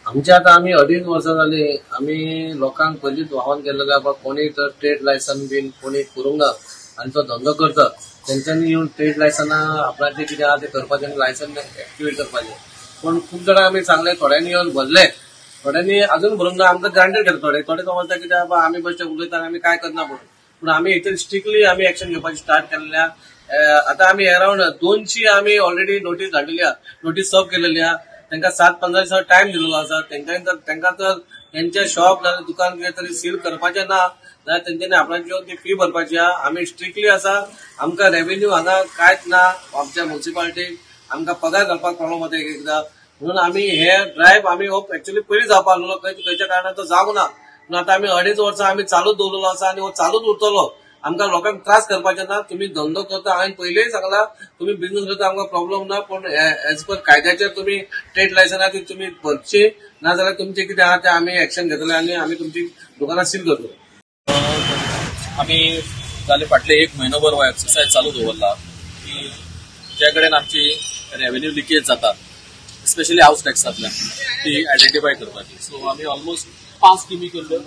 आमचे आतां आमी 2.5 वर्सां जाली आमी लोकांक पयलींच आव्हान केल्लें आसा, कोणी तर ट्रेड लायसन बीन कोणी करूंक ना आनी तो धंदो करता तेंच्यांनी येवन ट्रेड लायसना आपणाचें कितें आहा तें करपाचें आनी लायसन एक्टिवेट करपाचें. पूण खूब जाणां आमी सांगलें, थोड्यांनी येवन भरले, थोड्यांनी अजून भरूंक ना. आमकां ग्रांटेड केलें. थोडे थोडे समजता कितें बाबा आमी बशे उलयता आनी आमी कांय करना म्हणून. पूण आमी हितर स्ट्रिक्टली आमी एक्शन घेवपाची स्टार्ट केल्लें आहा. आतां आमी अरावंड 200 आमी ऑलरेडी नोटीस धाडलेली आहा, नोटीस सर्व केलेली आहा. तांकां 7-15 दिसां टायम दिलेलो आसा. तांकां तर तेंचे शॉप नाजाल्यार दुकान कितें तरी सील करपाचें ना जाल्यार तेंच्यांनी आपणाची येवन ती फी भरपाची आहा. आमी स्ट्रिक्टली आसा. आमकां रेवेन्यू हांगा कांयच ना आमच्या म्युनिसिपालिटीक, आमकां पगार घालपाक प्रॉब्लम जाता एक एकदां. म्हणून आमी हे ड्रायव्ह आमी हो एक्चुअली पयलीं जावपा आसलेलो, खंयच्या कारणान तो जावंक ना. पूण आतां आमी 2.5 वर्सां आमी चालूच दवरलेलो आसा आनी हो चालूच उरतलो. आमकां लोकांक त्रास करपाचे ना. तुमी धंदो करता, हांवें पयलींय सांगलां, तुमी बिझनस करता आमकां प्रॉब्लम ना, पूण एज पर कायद्याचेर तुमी ट्रेड लायसन आहा ती तुमी भरची, नाजाल्यार तुमचें कितें आहा तें आमी एक्शन घेतले आनी आमी तुमची दुकानां सील करतले. आमी जाले फाटले 1 म्हयनोभर हो एक्सरसायज चालू दवरला की ज्या कडेन आमची रेवेन्यू लिकेज जाता, स्पेशली हावस टॅक्सांतल्यान, ती आयडेंटिफाय करपाची. सो आमी ऑलमोस्ट 5 टिमी केल्ल्यो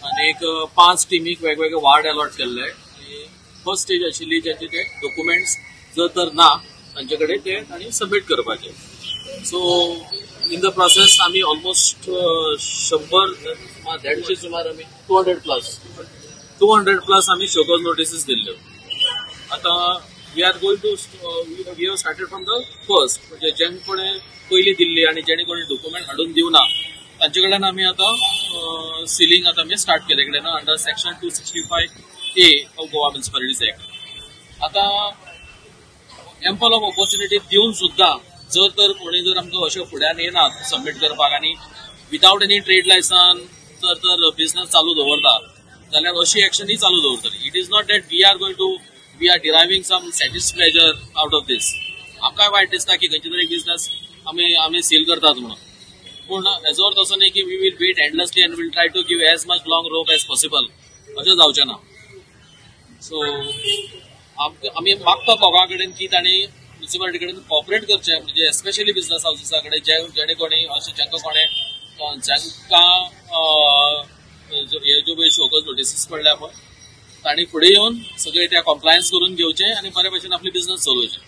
आनी एक 5 टिमीक वेगवेगळे वार्ड अलॉट केल्ले. आनी फर्स्ट स्टेज आशिल्ली ज्यांचे ते डॉक्युमेंट्स जर तर ना तांचे कडेन ते तांणी सबमीट करपाचे. सो इन the process आमी ऑलमोस्ट 100-150 सुमार आमी 200 प्लस आमी शोकॉज नोटिसीस दिल्ल्यो. आतां we are going to we have started from the first, म्हणजे ज्यांनी कोणें पयलीं दिल्ली आनी जेणे कोणी डॉक्युमेंट हाडून दिवना तांचे कडल्यान आमी आतां सिलींग आतां आमी स्टार्ट केले कडेन under section 265A of Goa municipalities act. आतां एम्पल ऑफ ऑपॉर्च्युनिटी दिवन सुद्दां जर तर कोणी जर आमकां अशें फुड्यान येनात सबमीट करपाक आनी विदावट एनी ट्रेड लायसन जर तर बिझनस चालू दवरता जाल्यार अशी एक्शनूय चालू दवरतली. It is not that we are going to we are deriving some satisfacture out of this. आमकांय वायट दिसता की खंयचे तरी बिझनस आमी आमी सील करतात म्हणून, पूण हेजो अर्थ असो न्ही की we will wait endlessly and will try to give as much long rope as possible, अशें जावचें ना. सो आमी मागतात लोकां कडेन की तांणी म्युनिसिपालिटी कडेन कॉपरेट करचें, म्हणजे एस्पेशली बिझनस हावसिसा कडेन जेणे कोणी अशें जांकां कोणें जांकां हे ज्यो पळय शोकॉज नोटिसीस पडल्या पळय तांणी फुडें येवन सगळे त्या कॉम्प्लायन्स करून घेवचें आनी बरे भशेन आपली बिझनस चलोवचें.